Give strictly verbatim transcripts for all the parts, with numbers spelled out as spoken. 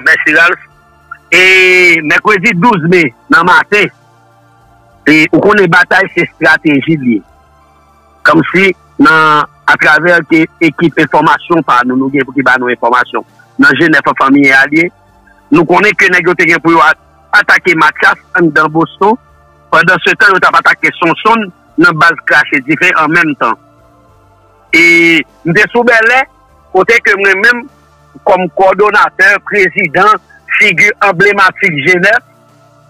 Mèsi, Ralph. E mèkredi douz me nan maten, e ou konnen batay se estrateji li ye. Kòmsi nan, atravè ke ekip enfòmasyon pa nou, nou gen pou ki ba nou enfòmasyon. Nan Jenèf an fanmi e alye, nou konnen ke nèg yo te gen pou yo a-, atake Matyas anndan Boston. Pandan se tan, yo t ap atake Sonsonn nan baz Krache Dife an menm tan. E m te sou Bèlè, kote ke mwen menm, kòm kowòdonatè, prezidan, figi anblematik Jenèf,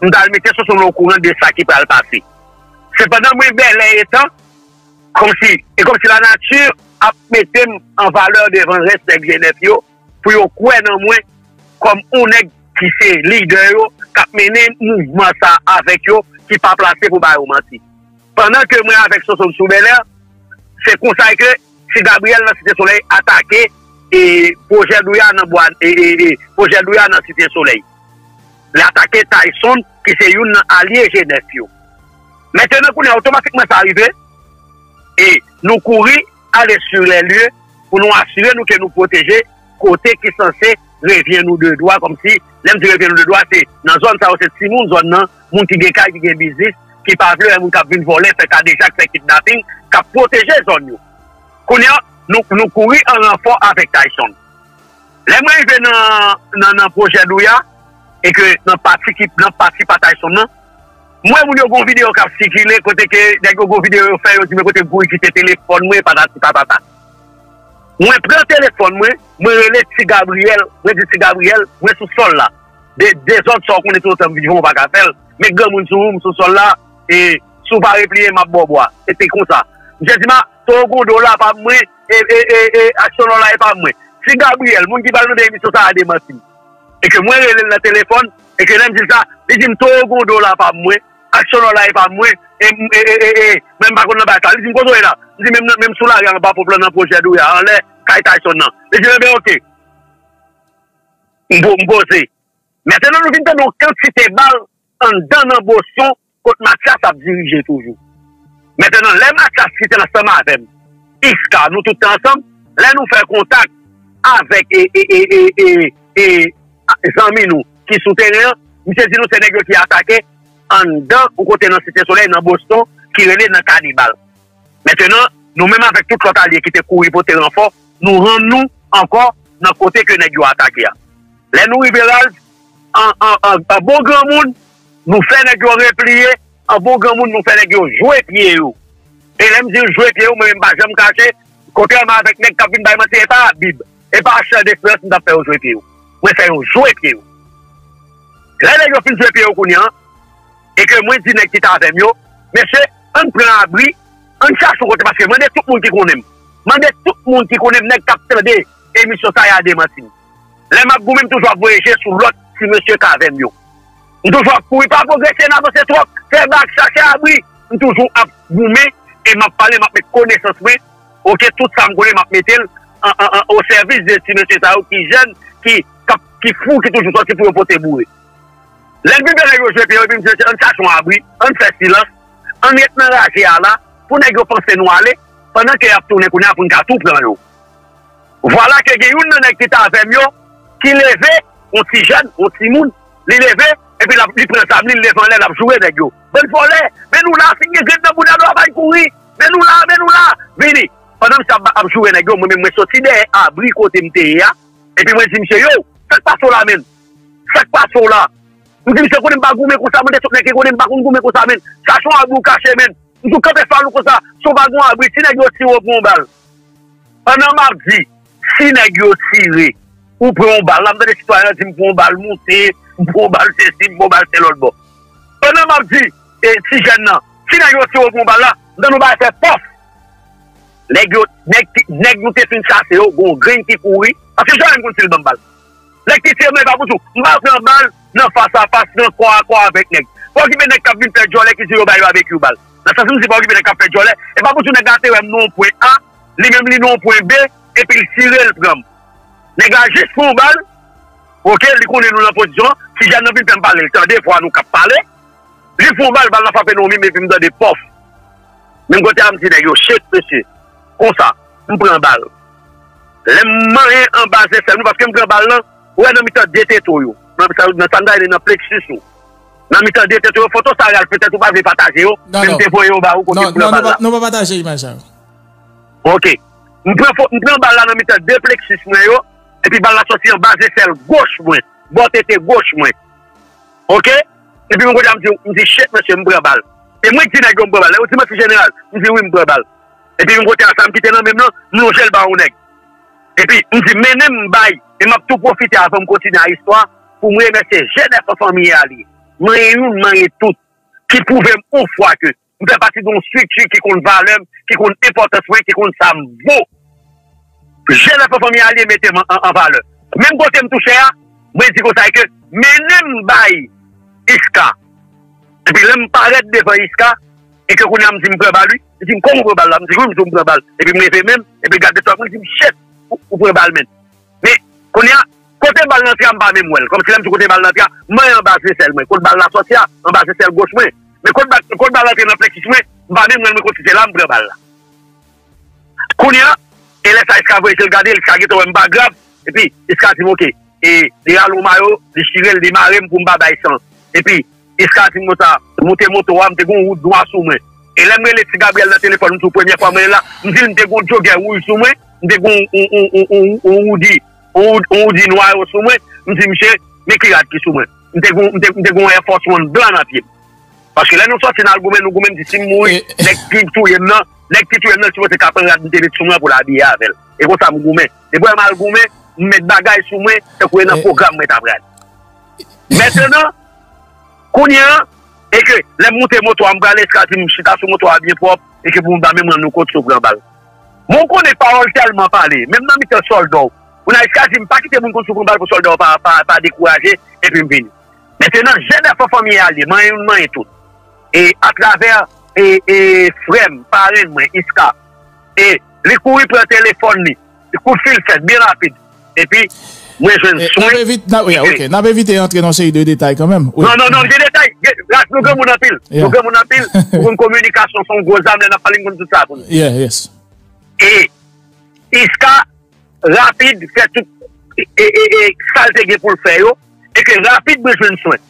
m t al mete Sonsonn okouran de sa ki pral pase. Sepandan, mwen Bèlè etan, kòmsi, e kòmsi lanati ap mete m an valè devan rès nèg Jenèf yo, pou yo kwè nan mwen kòm yon nèg ki se lidè yo, k ap mennen mouvman sa avèk yo, ki pa plase pou ba yo manti. Pandan ke mwen avèk Sonsonn sou Bèlè, se konsa ke Ti Gabriyèl nan Site Solèy atake e pwojè Douya nan bwa, e, e, e pwojè Douya nan Site Solèy. Li atake Tayson, ki se youn nan alye Jenèf yo. Mentenan, kounye a, otomatikman sa rive, e nou kouri ale sur les lieux pou nou asire nou ke nou pwoteje kote ki sanse revyen nou de dwa, kòmsi, lè m di revyen nou de dwa, se nan zòn sa yo, se timoun zòn nan, moun ki gen kay, ki gen biznis, ki pa vle wè moun k ap vin vòlè, fè kadejak, fè kidnaping, k ap pwoteje zòn yo. Kounye a, nou, nou kouri an ranfò avèk Tayson. Lè mwen rive nan, nan, nan pwojè Douya, e ke nan pati ki, nan pati pa Tayson nan, mwen, moun yo gon videyo k ap sikile, kote ke nèg yo gon videyo yo fè, yo di men kote Gouy kite telefòn mwen, patati patata. Mwen pran telefòn mwen, mwen rele Ti Gabriyèl, mwen di Ti Gabriyèl, mwen sou sòl la. De, dezòd sa w konnen tout otan m vivan w pa ka fè l. Men granmoun sou ou, m sou sòl la, e si w pa repliye, m ap ba w bwa. E te konsa. Misye di m, a, Towo Gondo la pa mwen, e, e, e, e, aksyon lò la e pa mwen. Ti Gabriyèl, moun ki pral mande emisyon sa a demanti m. E ke mwen rele l nan telefòn, e ke lè m di l sa, li di m Towo Gondo la pa mwen, aksyon lò la e pa mwen, e, e, e, e, e, mwen m pa konn nan bagay sa. Li di m kote w ye la? M di menm nan, menm sou lari anba ponp lan nan pwojè Douya, anlè kay Tayson nan. Li di m, enben, oke. M po-, m poze. Mentenan, nou vin tande yon kantite bal anndan nan Boston kot Matyas ap dirije toujou. Mentenan, lè Matyas ki te ansanm avè m, Iska, nou tout te ansanm, lè nou fè kontak avèk e, e, e, e, e, e, a, zanmi nou ki sou teren an, misye di nou se nèg yo ki atake anndan yon kote nan Site Solèy, nan Boston, ki rele nan Kanibal. Mentenan, nou menm avèk tout lòt alye ki te kouri pote ranfò, nou rann nou ankò nan kote ke nèg yo atake a. Lè nou rive Ralph, an, an, an, an bon granmoun, nou fè nèg yo repliye, an bon granmoun, nou fè nèg yo jwe pye yo. E lè m di jwe pye yo, mwen menm m pa janm kache, kontrèman avèk nèg k ap vin bay manti, e pa Bib, e pa Chan Desperans m t ap fè yo jwe pye yo. Mwen fè yo jwe pye yo. Lè nèg yo fin jwe pye yo kounye a, e ke mwen di nèg ki t avè m yo, mesye, ann pran abri, ann chache yon kote, paske mande tout moun ki konnen m. Mande tout moun ki konnen m, nèg k ap tande emisyon sa a demanti m. Lè m ap goumen, m toujou ap voye je sou lòt ti mesye k avè m yo. M toujou ap kouri, pa pwogrese, n avanse twòp, fè bak, chache abri. M toujou ap goumen, e m ap pale, m ap met konesans mwen, oke, tout sa m konnen, m ap mete l an, an, an, o sèvis de ti mesye sa yo ki jèn, ki, k ap, ki fou, ki toujou sòti pou yo pote boure. Lè l vin fè nèg yo jwe pye yo, epi m di, ann chache yon abri, ann fè silans, ann ret nan raje a la, pou nèg yo panse nou ale, pandan ke y ap tounen kounye a pou n ka tou pran yo. Vwala ke gen youn nan nèg ki t avè m yo, ki leve, yon ti jèn, yon timoun, li leve, epi l ap, li pran zam li, li leve anlè, l ap joure nèg yo. Bann vòlè, men nou la, si n gen grenn nan bouda nou, ann al kouri, men nou la, men nou la, vini. Pandan misye ap, ap joure nèg yo, mwen menm mwen soti dèyè abri kote m te ye a, epi mwen di misye, yo, sa k pase w la menm? Sa k pase w la? M di misye, konnen m pa goumen konsa, mande tout nèg ki konnen m pa konn goumen konsa menm. Chache yon abri w kache menm. M di w kanpe fal ou konsa, si w pa gen yon abri, si nèg yo tire w pran yon bal. Pandan m ap di, si nèg yo tire, ou pran yon bal. La m tande sitwayen an di m pran yon bal moute, m pran yon bal sesi, m pran yon bal se lòt bò. Pandan m ap di, e, ti jèn nan, si nèg yo tire w pran yon bal la, m tande yon bagay fè pòf. Nèg yo, nèg ki, nèg nou te fin chase yo, gon grenn ki kouri, paske Joel m konn si l ban m bal. Nèg ki tire mwen, e pa pou di w, m pa pran bal nan fas a fas, nan kò a kò avèk nèg. Pa okipe nèg k ap vin fè djòlè ki di yo bay babekyou bal. Nan sans m di pa okipe nèg k ap fè djòlè, e pa pou di w nèg la te wè m nan yon pwen A, li menm li nan yon pwen B, epi l tire l pran m. Nèg la jis pran yon bal, oke, li konnen nou nan pozisyon an, ti jèn nan vin fè m pale, l tande vwa nou k ap pale, li pran yon bal, bal la frape nan yon mi m, epi m tande pòf. Menm kote a, m di nèg yo, shit, mesye, konsa, m pran bal. Lè m manyen anba zesèl mwen, paske m pran bal lan, Ou wè nan mitan de tete w yo. Nan sa, nan sa m ta rele nan pleksis ou. Nan mitan de tete w yo, foto sa Ralph, petèt ou pa vle pataje yo, men m te voye yo ba ou kote pou nan bal la. Non, non, nou pa pataje imaj sa yo. Ok. M pran, m pran bal la nan mitan de pleksis mwen yo, epi bal la sòti anba zesèl goch mwen, bò tete goch mwen. Ok? Epi mwen kote a m di, m di, shit, mesye, m pran bal. E mwen ki di nèg yo m pran bal. Lè yo di m se jeneral, m di wi, m pran bal. Epi mwen kote a sa m kite nan men m nan, m lonje l ba yon nèg. Epi m di, mennen m bay, e m ap tou pwofite avan m kontinye a istwa, pou m remèsye jèn F F fanmi Alye. Manyen youn, manyen tout, ki pwouve m yon fwa ke m fè pati de yon estrikti ki konn valè m, ki konn enpòtans mwen, ki konn sa m vo. Jèn F F fanmi Alye mete m an, an, an valè. Menm kote m touche a, mwen di konsa ke mennen m bay Iska. Epi lè m parèt devan Iska, e ke kounye a m di m pran bal wi. Li di m kòman w pran bal la? M di wi, m di w m pran bal. Epi m leve men m, epi l gade twa mwen, li di m shit, ou, ou pran bal men. Men, kounye a, kote bal lan antre a, m pa menm wè l. Kòmsi lè m di kote bal lan antre a, m wè anba zesèl mwen. Kot bal la sòti a, anba zesèl goch mwen. Men kot bal, kot bal lan antre nan pleksis mwen, m pa menm wè l, mwen konn si se la m pran bal la. Kounye a, e lè sa Iska voye je l gade, Iska gentan wè m pa grav, epi Iska di m ok. E li rale yon mayo, li chire l, li mare m pou m pa bay san. Epi, Iska di m konsa, moute moto a, m te gen yon wood nwa sou mwen. E lè m rele Ti Gabriel nan telefòn, m di w premyè fwa m rele l la, m di l m te gen yon jogè wouj sou mwen, m te gen yon, yon, yon, yon, yon, yon woody, yon wood, yon woody nwa yo sou mwen, m di misye, men ki rad ki sou mwen. M te gen, m te, m te gen yon Air Force One blan nan pye m. Paske lè nou sòti n al goumen, nou goumen, m di si m mouri, nèg ki touye m nan, nèg ki touye m nan, li sipoze ka pran rad m te met sou mwen pou l abiye avè l. E konsa m goumen. Depi w wè m al goumen, m met bagay sou mwen, tankou e nan pwogram mwen ta pral. Mentnan, kounye a, e ke lè m moute moto a, m prale, Iska di m chita sou moto a byen pwòp, e ke pou m pa menm rann ou kont si w pran bal. Mwen konnen pawòl tèlman pale, menm nan mitan sòlda w. Kounye a Iska di m pa kite moun konn si w pran bal pou sòlda w pa, pa, pa dekouraje, epi m vini. Mentnan, jèn F F fanmi Alye, manyen youn, manyen tout. E atravè, e, e, frè m, parenn mwen, Iska, e li kouri pran telefòn li, li kout fil fèt byen rapid. Epi, mwen jwenn swen. N ap evite, n ap evite antre nan seri de detay kanmenm. Non, non, non, gen detay. Gen, nou granmoun anpil. Nou granmoun anpil. Ou konn kominikasyon se yon gwo zam, lè n ap pale, n konn tout sa pou nou. E Iska rapid fè tout e, e, e, e, sa l te gen pou l fè yo, e ke rapid mwen jwenn swen.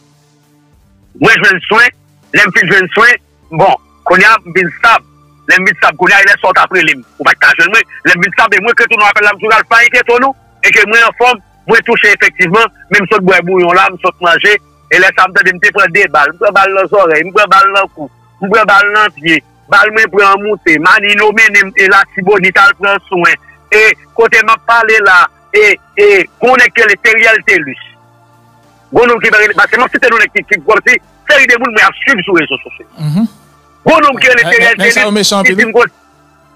Mwen jwenn swen, lè m fin jwenn swen, bon, kounye a m vin stab. Lè m vin stab, kounye a e lè sa w t ap rele m, ou pa t ka jwenn mwen. Lè m vin stab, e mwen k retounen apèl la, m di w Ralph pa enkyete w non, e ke mwen anfòm, mwen touche efektivman, men m sot bwè bouyon la, m sot manje, e lè sa a m tande m te pran de bal, m pran bal nan zòrèy, m pran bal nan kou, m pran bal nan pye, bal mwen pran an moute, Manilo mennen m e Latibonit al pran swen, e kote m ap pale la, e, e, gon nèg ki rele Teriel Telus. Gon nonm ki pa rele, paske m ap site non nèg ki, ki kòmsi seri de moun mwen ap swiv sou rezo sosyo. Gon nonm ki rele Teriel Telus, ki di m kon,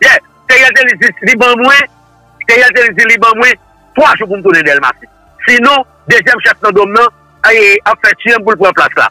yeah, Teriel Telus di li ban mwen, Teriel Telus di li ban mwen twa jou pou m tounen Dèlma Sid. Sinon, dezyèm chèf nan dòm nan, e, ap fè tiye m pou l pran plas la.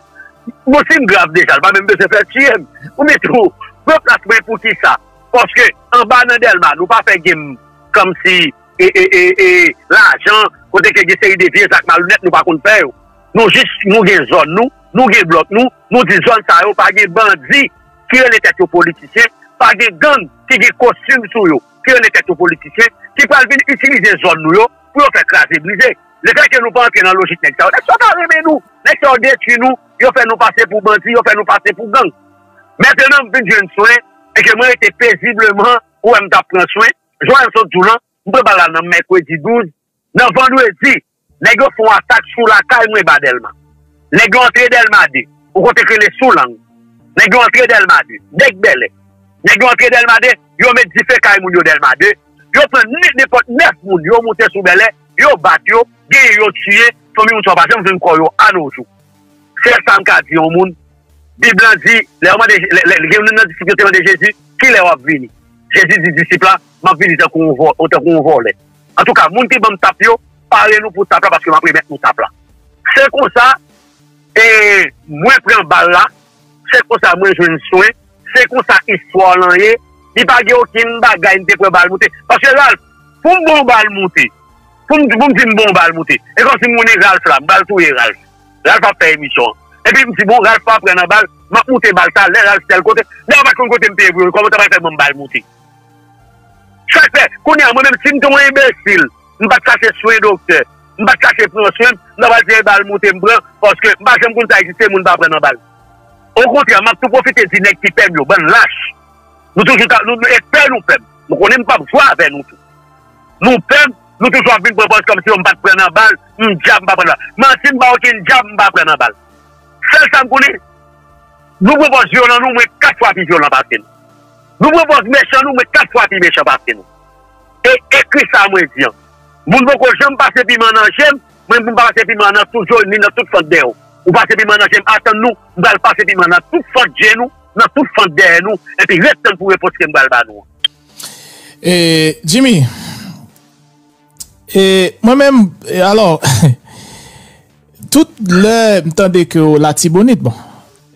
Bon, si m grav deja, l pa menm bezwen fè tiye m. Ou mete w pran plas mwen pou kisa? Paske anba nan Dèlma, nou pa fè game kòmsi e, e, e, e, lajan, kote ke gen seri de vye zak malonèt nou pa konn fè yo. Nou jis, nou gen zòn nou, nou gen blòk nou, nou di zòn sa yo pa gen bandi ki rele tèt yo politisyen, pa gen gang ki gen kostim sou yo, ki rele tèt yo politisyen, ki pral vin itilize zòn nou yo pou yo fè kraze brize. Lefètke nou pa antre nan lojik nèg sa yo, nèg sa yo pa renmen nou, nèg sa yo detwi nou, yo fè nou pase pou bandi, yo fè nou pase pou gang. Mentnan m vin jwenn swen, e ke mwen rete pezibleman, ou wè m t ap pran swen, jan w sot di w lan, m pran bal la nan mèkredi douz, nan vandredi, nèg yo fè yon atak sou lakay mwen ba Dèlma. Nèg yo antre Dèlma de, yon kote k rele Soulang. Nèg yo antre Dèlma de, Dèk Bèlè. Nèg yo antre Dèlma de, yo met dife kay moun yo Dèlma de, yo pran ne-, nenpòt nèf moun, yo moute sou Bèlè, yo bat yo, genyen yo tiye, fanmi moun sa yo pa janm jwenn kò yo anojou. Sèl sa m ka di yon moun, Bib lan di, lè yo mande, lè, lè, gen youn nan disip yo te mande Jezi, kilè w ap vini? Jezi di disip la, m ap vini tankou yon vò-, tankou yon vòlè. Antouka, moun ki ban m tap yo, pare nou pou tap la paske m ap remèt nou tap la. Se konsa, e, mwen pran bal la, se konsa mwen jwenn swen, se konsa istwa lan ye, li pa gen okenn bagay m te pran bal moute. Paske Ralph, pou m bon bal moute, pou m, pou m di m bon bal moute, e kòmsi m konnen Ralph la, m pral touye Ralph. Ralph ap fè emisyon an. Epi m di, bon, Ralph pa pran nan bal, m ap moute bal sa, lè Ralph tèl kote, nèg yo pa t konn kote m te ye pou yo, kòman w ta pral fè ban m bal moute? Sa k fè, kounye a, mwen menm, si m te yon enbesil, m pa t chache swen doktè, M pa t chache pran swen m, m ta pral tire bal moute m pran, paske m pa janm konn sa egziste moun pa pran nan bal. Okontrè, m ap tou pwofite di nèg ki pè m yo, bann lach. Nou toujou ta, nou, nou, e pè nou pè m. Nou konnen m p ap jwe avè nou tou. Nou pè m, nou toujou ap vin pran pòz kòmsi yo m pa t pran nan bal, m dyab m pa pran nan bal. Manti, m pa okenn dyab m pa pran nan bal. Sèl sa m konnen, nou pran pòz vyolan nou, mwen kat fwa pi vyolan pase nou. Nou pran pòz mechan nou, mwen kat fwa pi mechan pase nou. E ekri sa mwen di an. Moun poko janm pase piman nan je m, mwen pou m pase piman nan tout je w, ni nan tout fant dèyè w. Ou pase piman nan je m, atann nou, m pral pase piman nan tout fant je nou, nan tout fant dèyè nou, epi ret tann pou repons ke m pral ba nou an. E, Jimmy, e, mwen menm, e, alò, tout lè m tande ke w Latibonit, bon,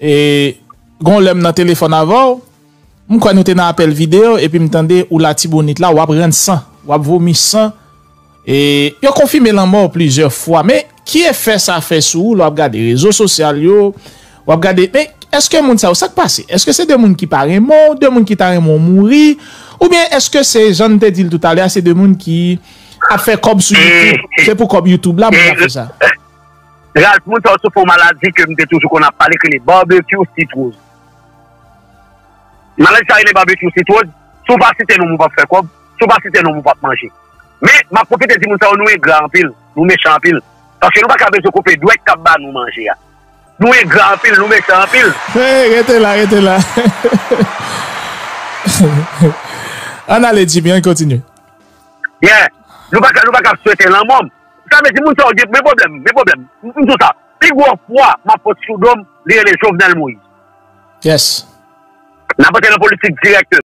e, gon lè m nan telefòn avè w, m kwè nou te nan apèl videyo, epi m tande ou Latibonit la, w ap rann san, w ap vomi san, e, yo konfime lanmò w plizyè fwa, men ki efè sa fè sou ou lè w ap gade rezo sosyal yo, w ap gade, men èske moun sa yo, sa k pase? Èske se de moun ki pa renmen w, de moun ki ta renmen w mouri, oubyen èske se, jan n te di l toutalè a, se de moun ki ap fè kòb sou YouTube, se pou kòb YouTube la moun ap fè sa? Ralph, moun sa yo soufri yon maladi ke m te toujou konn ap pale, ki rele barbecue sitwoz. Maladi sa rele barbecue sitwoz, si w pa site non m ou p ap fè kòb, si w pa site non m ou p ap manje. Men, m ap pwofite di moun sa yo, nou engra anpil, nou mechan anpil. Paske nou pa ka bezwen koupe dwèt k ap ba nou manje a. Nou engra anpil, nou mechan anpil. Hey, rete la, rete la. Ann ale, Jimmy, ann kontinye. Yeah. Nou pa ka, nou pa ka swete lanmò m. Sa vle di moun sa yo gen, men pwoblèm, men pwoblèm. M di w sa, pi gwo pwa m ap pot sou do m, li rele Jovenel Moïse. Yes. N ap antre nan politik dirèkteman.